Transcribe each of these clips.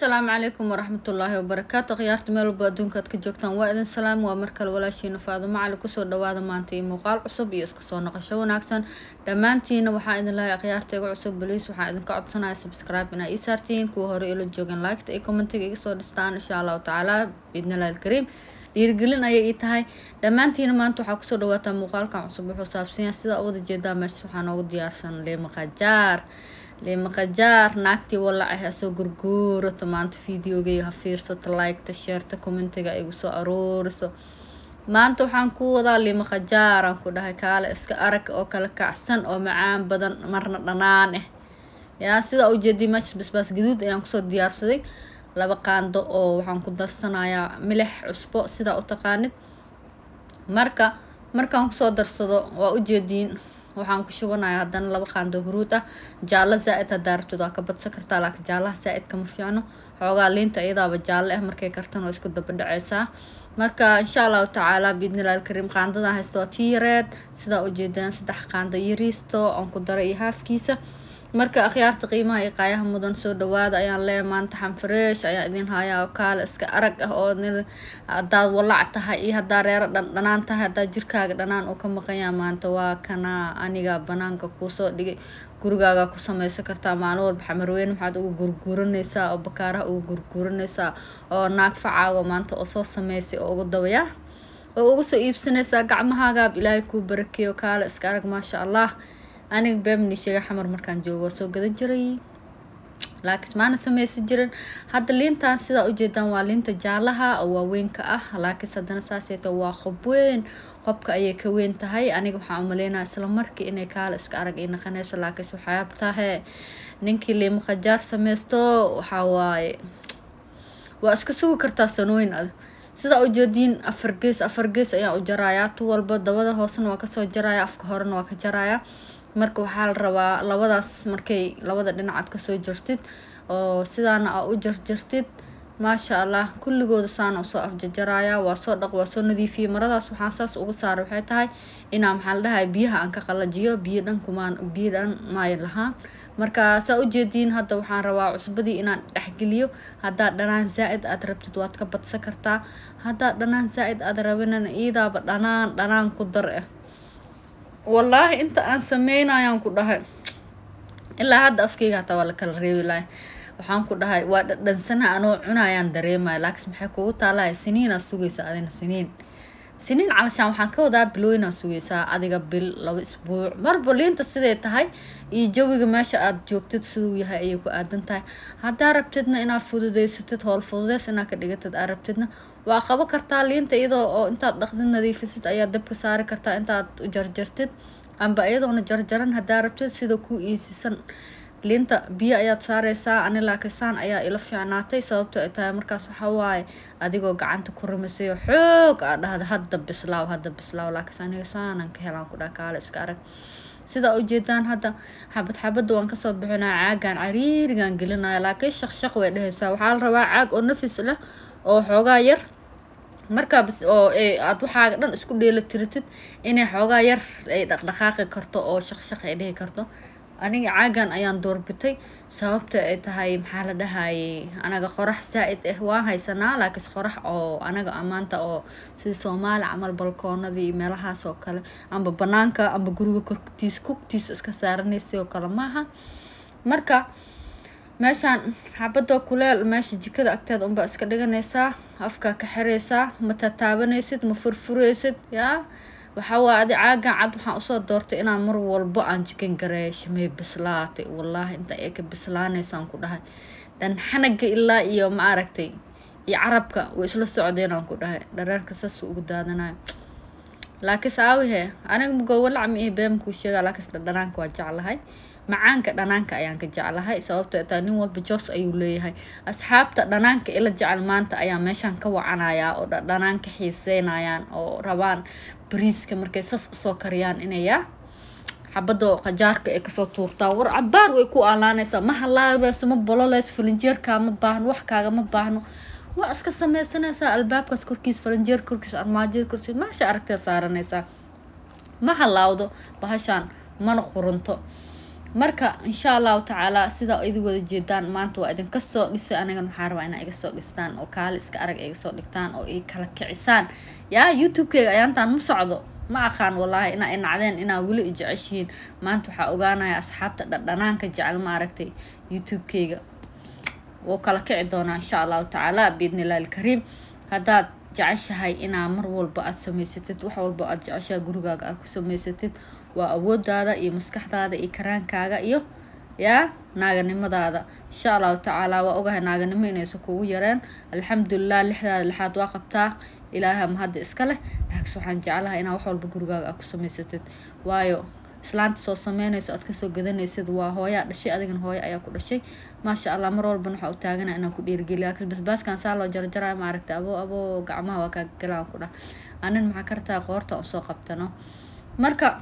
Asalaamu calaykum waraxmatullaahi wabarakaatu. Khiyaarta meel walba adduunka aad ka joogtaan, waa idin salaam. Waa markale walaashiina Faadumo Cali. Kusoo dhawaada maanta iyo muuqaal cusub iyo iska soo noqosho wanaagsan dhammaantiina. Waxaa idin leeyahay, akhyaarta iga cusub, please, waxaa idinka codsanaya subscribe inaa ii saartiin. Kuwa hore ila joogan, like iyo commentiga iga soo dhistaan, insha Allahu tacaala, biidnillahi alkariim, dhiirigelin ayay ii tahay dhammaantiina. Maanta waxaa kusoo dhawaataa muuqaalkan cusub. Wuxuu saabsan yahay, sidaa u wada jeedaa meesha, waxaa noogu diyaarsan liima qajaar. Liima qajaar naagtii walac ah asoo gurguurato. Maanta videogay ha fiirsato, liketa, shareta, commentiga igu soo aruuriso. Maanta waxaan ku wadaa liima qajaar aan ku dhahay, kaale iska arag oo kala kacsan oo macaan badan, marna dhanaan ah. Yaa sidaa ujeediy, meesha basbaas gaduud ayaan kusoo diyaarsaday, 2 qaando oo waxaan ku darsanayaa milix, cusbo, sidaa u taqaanid. Marka markaan kusoo darsado, waa ujeediin, waxaan ku shubanayaa haddana 2 qaando huruud ah. Jaallo zaa-id haddaa rabtid waa ka badsan kartaa, laakiin jaallaha zaa-id kama fiicno. Xoogaa liinta iyadaaba jaalle ah, markay kartan waa isku daba dhaceysaa. Marka insha Allahu tacaala, biidnillahi alkariim, qaandadan haysta waa tii yareed. Sidaa ujeedaan, 3 qaando yariisto aan ku daray iyo haafkiisa. Marka akhyaarta qiimaha iyo qaayaha mudan, soo dhawaada ayaan leeyahay. Maanta xanfareesh ayaa idin hayaa oo kaale iska arag ah, oo haddaad walac tahay iyo haddaa reero dhanaan tahay, haddaa jirkaaga dhanaan uu ka maqanyaa, maanta waa kana aniga banaanka kuusoo dhigay. Gurigaaga ku sameysan kartaa. Maalin walba Xamarweyne maxaad ugu gurguuranaysaa oo bakaaraha ugu gurguuranaysaa oo naag facaago maanta oo soo sameysay oo ugu dabayaa oo ugu soo iibsanaysaa? Gacmahaagaab Ilaahay kuu barakeeyo. Kaale iska arag, maasha Allah. Aniga beemni sheega, Xamar markaan joogo waa soo gadan jiray, laakiin maana sameysan jirin. Hadda liintan sidaa ujeedaan waa liinta jaalaha oo waaweynka ah, laakiin haddana saaseyta waa qob weyn, qobka ayay ka weyn tahay. Aniga waxaan umaleynaya isla markii inay kaale iska arag ay naqanayso, laakiin waxyaab tahe ninkii liimo qajaar sameysto waxaa waaye waa iska sugi kartaa sanooyin ad. Sidaa ujeediin, afar gees afar gees ayaan u jarayaa. Tu walba dabada hoosena waa kasoo jaraya, afka horena waa ka jarayaa. Marka waxaa la rabaa labadaas markay labada dhinacaad kasoo jartid oo sidaana aa u jarjartid, maasha Allah, kulligooda saana usoo afjarjaraya. Waa soo dhaq, waa soo nadiifiyey. Maradaas waxaan saas uga saaray waxay tahay inaa, maxaa la dhahay, biyaha aan ka qalajiyo. Biyo dhan kumaan, biyo dhan maayo lahaan. Marka saa ujeediin, hadda waxaan rabaa cusbadii inaan dhexgeliyo. Haddaad dhanaan zaa-id aad rabtid, waad ka badsan kartaa. Haddaad dhanaan zaa-id aad rabinana, iidaaba dhanaan dhanaan ku dar ah. Wallaahi inta aan sameynayaan ku dhahay, ilaa hadda afkeyga hataa waa la kala reebi lahay. Waxaan ku dhahay waa dhadhansana, anoo cunayaan dareemaya. Laakiin maxay kugu taalaya? Siniinaad sugaysaa adina, siniin siniin calashaan waxaan ka wadaa bilooyinaad sugaysaa adiga, bil, 2 isbuuc, marba liinta siday tahay iyo jawiga meesha aad joogtid siduu yahay ayay ku aadan tahay. Haddaa rabtidna inaad fududeysatid, howl fududeys inaad ka dhigatid aad rabtidna, waa qabo kartaa. Liinta iyadoo oo intaad dhaqdid nadiifisid ayaa dabka saari kartaa, intaad u jarjartid amba iyadoona jarjaran haddaa rabtid, sida ku iisisan. Liinta biyo ayaad saareysaa. Ani laakisaan ayaa ila fiicnaatay, sababto ay tahay markaas waxaa waaye adigoo gacanta ku rumisayo xoog aa dhahda, hadda bislaaw, hadda bislaaw. Laakiin aniga saanan ka helaan ku dhaha, kaale iska arag. Sidaa ujeedaan, hadda xabad xabadda waan kasoo bixinaya, caagan cariirigan gelinaya, laakiin shaq shaq way dhehaysaa. Waxaa la rabaa caag oo nafis leh oo xoogaa yar markaa bas oo aad waxaaga dhan isku dheela tiritid, inay xoogaa yar ay dhaqdhaqaaqi karto oo shaq shaq ay dhihi karto. Aniga caagan ayaan doorbitay, sababta ay tahay, maxaa la dhahayay, anaga qorax saa-id ah waan haysanaa, laakiin qorax oo anaga amaanta oo sida Soomaali camal balkoonadii meelahaas oo kale amba banaanka amba guriga kortiis kugtiisa iska saaranaysa oo kale maaha. Marka meeshaan xabadoo kuleel, meesha jikada agteeda unbaa iska dhiganaysaa, afkaa ka xiraysaa, ma tataabanaysid, ma furfuraysid. Yaa waxaa waa adi caagan cad waxaan usoo doortay inaan mar walbo aan jikan gareeyo shamey bislaatay. Wallaahi inta ay ka bislaanaysaan ku dhahay, dhanxanaga ilaa iyo ma aragtay iyo carabka way isla socdeen aan ku dhahay, dhareerka saas ugu daadanayo. Laakiinse aawihe, aniga mugowalac ma ihi, been kuu sheegaa, laakiinse dhanaanka waa jeclahay, macaanka dhanaanka ayaan ka jeclahay. Sababto taa nin walba jos ayuu leeyahay. Asxaabta dhanaanka ila jecel maanta ayaa meeshaan ka wacanayaa oo dhanaanka xiiseynayaan oo rabaan bariiska markay sas usoo kariyaan inayaa xabadoo qajaarka ay kasoo tuurtaan. War cabaar way ku aalaanaysaa, ma halaabayso, ma bololeyso, falinjeerkaa ma baahno, wax kaaga ma baahno. Waa iska sameysanaysaa albaabkaas korkiis, falinjeer korkiis, armaajada korkiis, meesha aragtee saaranaysaa. Ma halaawdo bahashaan, mana qurunto. Marka insha Allahu tacaala sidaa idin wada jeedaan maanta waa idinka soo dhisay. Anigan waxaan rabaa inaa iga soo dhistaan oo kaali iska arag iga soo dhigtaan oo i kala kicisaan. Yaa YouTube-keyga ayaantaan ma socdo, ma aqaan wallaahi inaa i nacdeen, inaa weli i jeceshihiin. Maanta waxaa ogaanaya asxaabta dhadhanaanka jecel, ma aragtay, YouTube-keyga wuu kala kici doonaa insha Allahu tacaala biidnillahi alkariim. Haddaad jeceshahay inaa mar walba aada samaysatid wax walba aada jeceshahay gurigaaga aad ku samaysatid, waa awooddaada iyo maskaxdaada iyo karaankaaga iyo yaa naaganimadaada insha Allahu tacaala. Waa ogahay naaganimo inaysan kugu yareen, alxamdulilah, lixdaada lixaad waa qabtaa, Ilaaha mahadda iska leh. Laakiinse waxaan jeclahay inaa wax walba gurigaaga aad ku samaysatid, waayo islaanta soo sameynayso aad kasoo gadanaysid waa hooyaa dhashay, adigana hooyo ayaa ku dhashay, maasha Allah. Mar walbana waxaa u taagana inaan ku dhiirigeliya. Laakiin basbaaskan saa loo jarjaraayo, maaragtay, abo abo gacmaha waa kaa galaan ku dhah anin maxaa kartaa qoorta usoo qabtano. Marka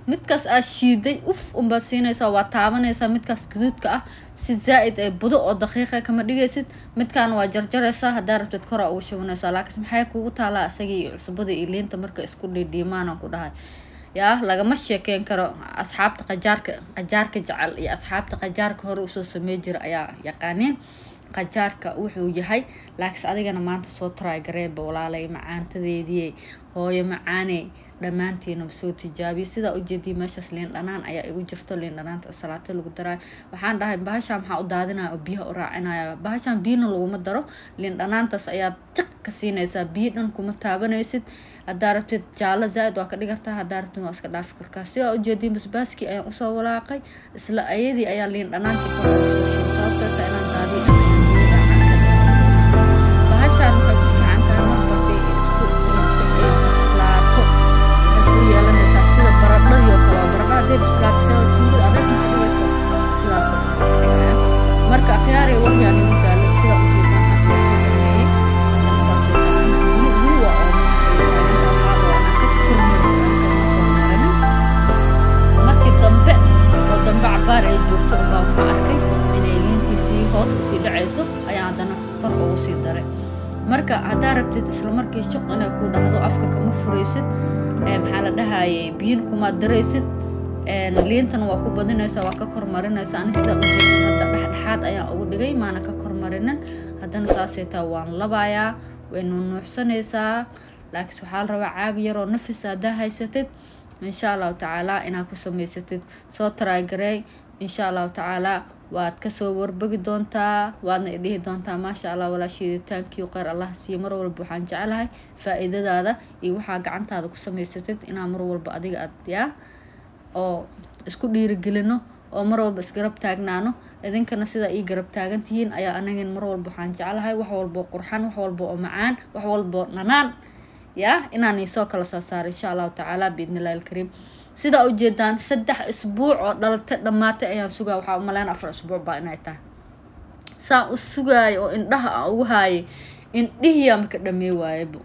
midkaas aad shiiday uf unbaad siinaysaa, waa taabanaysaa midkaas gaduudka ah si zaa-id ee budo oo daqiiqa kama dhigaysid. Midkaan waa jarjaraysaa, haddaa rabtid koraa ugu shubanaysaa. Laakiin maxay kugu taalaa isagii iyo cusbada iyo liinta marka isku dhiidhiimaanaan ku dhahay, yaa lagama sheekeyn karo. Asxaabta qajaarka qajaarka jecel iyo asxaabta qajaarka hore usoo samey jira ayaa yaqaaniin qajaarka wuxuu yahay. Laakiinse adigana maanta soo try gareeba walaalay, macaantadeedii hooyo macaaney, dhammaantiina soo tijaabiya. Sidaa ujeediya meeshaas liin dhanaan ayaa igu jirto, liin dhanaanta salaato lagu daraayo. Waxaan dhahay bahashaan maxaa u daadinaya oo biyaha u raacinaya? Bahashaan biyana laguma daro, liin dhanaantaas ayaad jiq ka siinaysaa, biyo dhan kuma taabanaysid. Haddaa rabtid jaallo zaa-id waa ka dhigi kartaa, haddaa rabtid waa iska dhaafi kartaa. Sidaa ujeediin basbaaskii ayaan usoo walaaqay, isla ayadii ayaa liin dhanaantii kor ugu soo shubay. Sababtoo inaan daadiyo bahashaan waxay ku fiican tahay marba hadii ay isku ay bislaato, waxay ku yeelanaysaa sida baradhadii oo kale. Baradho hadday bislaato sida suugada adag ma ka dhigayso, sidaas oo kale ka dhigaya. Marka akhyaarey waryaan igu daalo, sidaa ujeedaan hadda waa soo dhameeyey. Haddana saasay tahay, weli weli waa ooman ay taagantahay. Waxaa rabaa inaan ka kormariso, aan kama kormarinin. Markii dambe oo dambe cabaar ay joogto unbaa waxaa arkay inay liintiisii hoos usii dhacayso, ayaa haddana kor ugu sii daray. Marka haddaa rabtid isla markii shuq inay ku dhahdo, afka kama furaysid, maxaa la dhahayay, biyin kumaad daraysid, liintana waa ku badinaysaa, waa ka kormarinaysaa. Ani sidaa ujeedid hadda dhexdhexaad ayaan ugu dhigay, maana ka kormarinin. Haddana saasay taa waan labayaa, way nuunuuxsanaysaa. Laakiin waxaa la rabaa caag yaroo nafis haddaa haysatid insha Allahu tacaala inaad ku samaysatid. Soo try gareey insha Allahu tacaala, waad kasoo warbagi doontaa, waadna idhihi doontaa maasha Allah walaashiiditaankii, kheyr Allah siiyo. Mar walba waxaan jeclahay faa-iidadaada iyo waxaa gacantaada ku samaysatid inaa mar walba adiga aad yaa oo isku dhiirigelino oo mar walba isgarab taagnaano. Idinkana sidaa ii garab taagan tihiin ayaa anagin mar walba waxaan jeclahay wax walbo qurxan, wax walbo oo macaan, wax walbo dhanaan yaa inaan iisoo kala soo saaro insha Allahu tacaala biidnillahi alkariim. Sidaa ujeedaan 3 isbuuc oo dhalatay dhammaatay ayaan sugaa. Waxaa umaleyn 4 isbuuc baa inay tahay saan u sugaayay oo indhaha aan ugu haayay, indhihiyaa maka dhamey waayaba.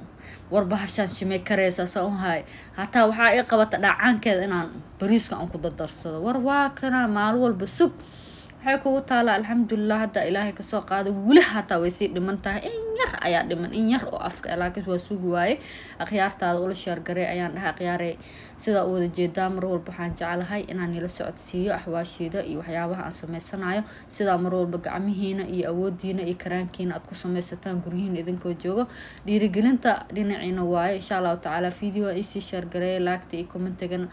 War bahashaan shimay karaysaa saan u haayay, hataa waxaa ii qabata dhacaankeeda inaan bariiska aan ku dardarsado. War waa kana maalin walba sug, waxay kugu taalaa alxamdulilah. Hadda Ilaahay kasoo qaaday, weli hataa way sii dhiman tahay, in yar ayaa dhiman, in yar oo afka, laakiin waa sugi waaye. Akhyaartaada ula share garay ayaan dhahay. Akhyaarey, sidaa u wada jeedaa, mar walba waxaan jeclahay inaan nila socodsiiyo axwaashiida iyo waxyaabaha aan sameysanayo, sidaa mar walba gacmihiina iyo awoodiina iyo karaankiina aad ku sameysataan guryihiina idinkoo joogo. Dhiirigelinta dhinaciina waaye insha Allahu tacaala. Video isii share gareeya, like-ta iyo commentigana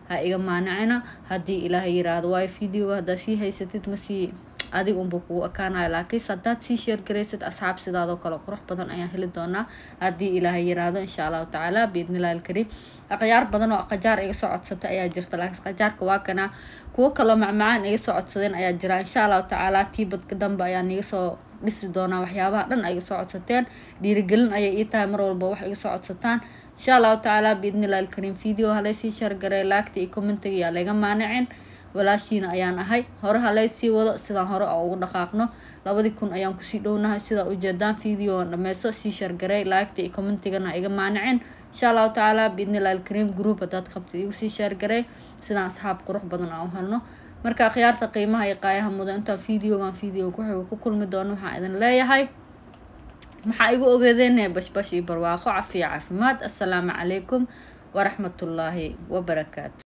ha iga maanicina haddii Ilaahay yiraahdo, waayo videoga haddaad sii haysatid masii adiga unba kugu ekaanayo. Laakiinse haddaad sii share garaysid, asxaab sidaadoo kale qurux badan ayaan heli doonaa haddii Ilaahay yiraahdo insha Allahu tacaala biidnillahi alkariim. Akhyaar badan oo qajaar iga soo codsatay ayaa jirta, laakiin qajaarka waa kanaa. Kuwo kaloo macmacaan iga soo codsadeen ayaa jira. Insha Allahu tacaala tiibadka dambe ayaan iga soo dhisi doonaa waxyaabaha dhan ay iga soo codsateen. Dhiirigelin ayay ii tahay mar walba wax iga soo codsataan insha Allahu tacaala biidnillahi alkariim. Video halaysii share garay, like-ta iyo commentiga yaa laga maanicin. Walaashiina ayaan ahay, hore halaysii wado sidaan hore oo ugu dhaqaaqno. 2000 ayaan kusii dhownahay sidaa ujeedaan. Video dhameyso, sii share garay, like-ta iyo commentigana iga maanicin insha Allahu tacaala biidnillahi alkariim. Group haddaad qabtid igu sii share garay sidaan asxaab qurux badan aan u helno. Marka akhyaarta qiimaha iyo qaayaha mudan, intaan videogan video ku xigo ku kulmi doono, waxaan idin leeyahay maxaa igu ogeedeen bashbash iyo barwaaqo, cafiya, caafimaad. Assalaamu calaykum waraxmatullaahi wabarakaatu.